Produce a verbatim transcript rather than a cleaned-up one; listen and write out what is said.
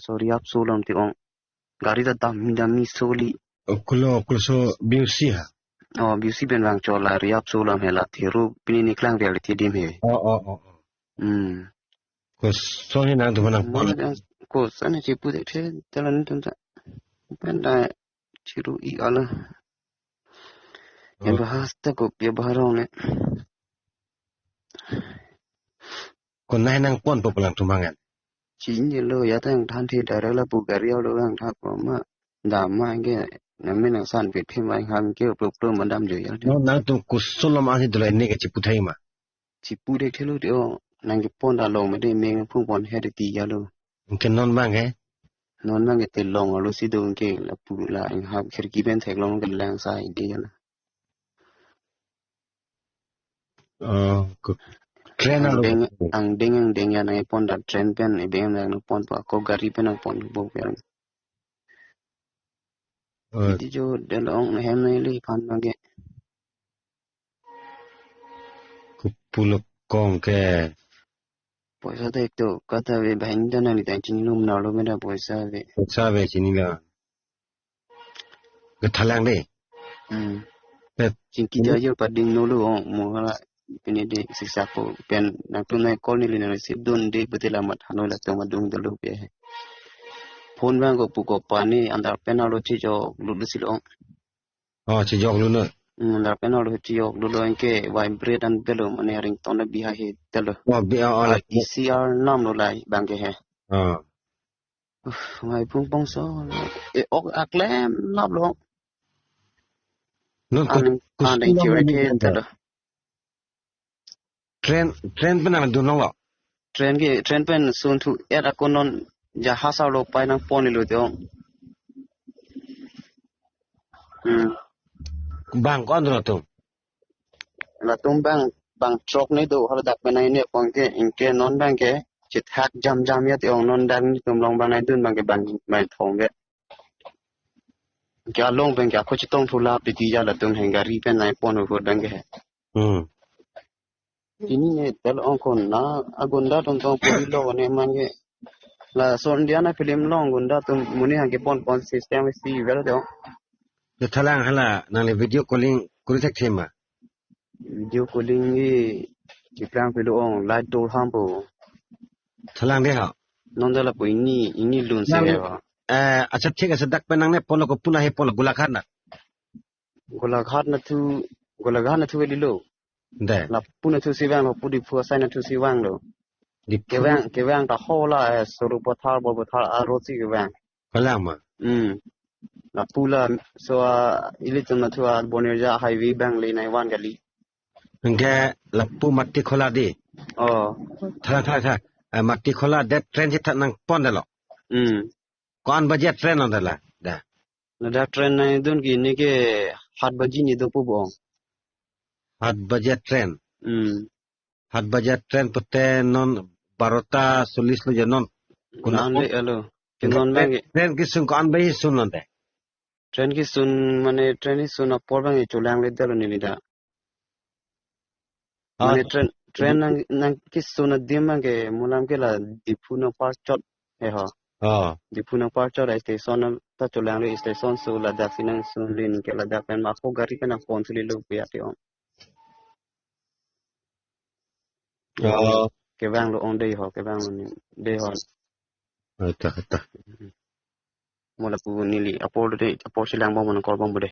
So Reap so alam ti ong. Gari ta dam mi dam mi soli. O, kulo, kulo so B U C ha? Oh, B U C pen vang cho la Reap so alam he la Theru pini ni klang vel ti dim he. Oh, oh, oh, oh. Hmm. Koson he nangtum aphan nangpon? Mana yang koson he chipu de the, telan tum ta. Pen da chiru i ala. Ya Oh. Bahas ta kop ya baharong ne. Konat nangponpo pu alangtum aphan? Chinilo ya tang than the direct lapu gari alo lang tha ko ma. Dam ma ke namen nang san pit phim vai ham ke uplo uplo ma dam jo ya. No, nangtum koson lo ma si dolo ne ke chipu thai ma? Chipu de thelo de o, nang kepon ta long ma de meng phung pon he de ti ya lo. Ke non abang ke? Non abang ke te long alo si do ke lapu la inghap khirki pen theklong ke lang sa ide ya la. Oh, ko train alo. Angdeng, angdeng, angdeng ya nangpon ta train pen, ibeng nangpon pa ko gari pen nangponpo ya. Oh. Iti jo del ong hem neli phan lagi. Kupulo kong ke. Poisa ta ek to, kata ave bahing ta nangli ta chinilum na lo meda poisa ave. Poisa ave chinilo. Ke thalang de. Hmm. Pet. Chingki jayo pading nolo ong mo hala pini de siksa po pen nangtum nang call neli nang receive dun de putila mat hanoi la tong madung dolo pe. Phone abang ko pu ko pani andar pen alo chijoklo lo si lo ong. Oh, chijoklo no. Hmm, andar pen alo chijoklo lo anke vibrate an belo mane ringtone ta bihai he telo. Oh, bi, oh, oh, la P C R nam lo lai abang ke he. Oh. Uf, ngai pung pong so. E ok aklem lap lo. Non ko Aning, kusun aning lo chiwek mo ke ni telo. Train, train pen nangdun long lo. Train ke, train pen sun thu et ako non jahas alo pai nangpon ilo tong. Hmm. Bang ko-an dun latum? Latum bang, bang truck ne do, hala dak pen nangpon ke, anke non abang ke chethak jam jam ya tong non dak netum long bang nangdun abang ke bang mai thong ke. Ke along abang ke ako chetong thu lap di ti ya latum he gari pen nangpon ho abang ke. Hmm. Ini ne tel ong kon na agunda tong tong puri lo ne man ke. Lason dia na film long gunda atum muni hang kepon pon system si vel do. Ke thalang hala nangli video calling kuri thek thema? Video calling ni kiplang pilo ong light dol ham po. Thalang de ha. Non dala po ini, ini lun se Nang, ha. Eh, acha thik ase dak pen nangne ponlo ko pu la he ponlo Golaghat na? Golaghat na thu, Golaghat na thu ke lilo. De. Lapu na thu si vang lo, pu Diphu asai na thu si vang lo. Diphu. Kevang, kevang ta hola, eh, Sarupathar, Borpathar, aro si kevang. Kalang ma? Hmm. Lapu la, so, ah, ilitum na thu, ah, Bonirja highway abang le nai van kali. Anke lapu Matikhola di. Oh. Thalang, thalang, thalang. Eh, Matikhola det train si tha nangpon delo. Hmm. Ko-an baje train lo dela? Da. Ladak train nangdun ke ini ke hat baji ni do pu bong. Hat baje train. Hmm. Hat baje train pute non barota solis lo je non. Kuna Nan le alo. Ke Enggak, non train, bang ke. Train ke sun ko-an baji sun non de? Train ke sun mane train ke sun apor bang ke cholang le dalo neli da. Ah, Mane train, train nang, nang ke sun adim bang ke mulam ke la Diphu nang parchot he ho. Ah. Diphu nang parchot a station nang ta cholang le station so ladak si nang sun lin ke ladak pen ma ako gari pen nangpon suli lo pu ya ti ong. Oh. Kevang lo ong dei ho, kevang lo ni dei ho. Ata, ata. Mo lapu neli apor dei, apor chelang bang mo nang call bang bo dei.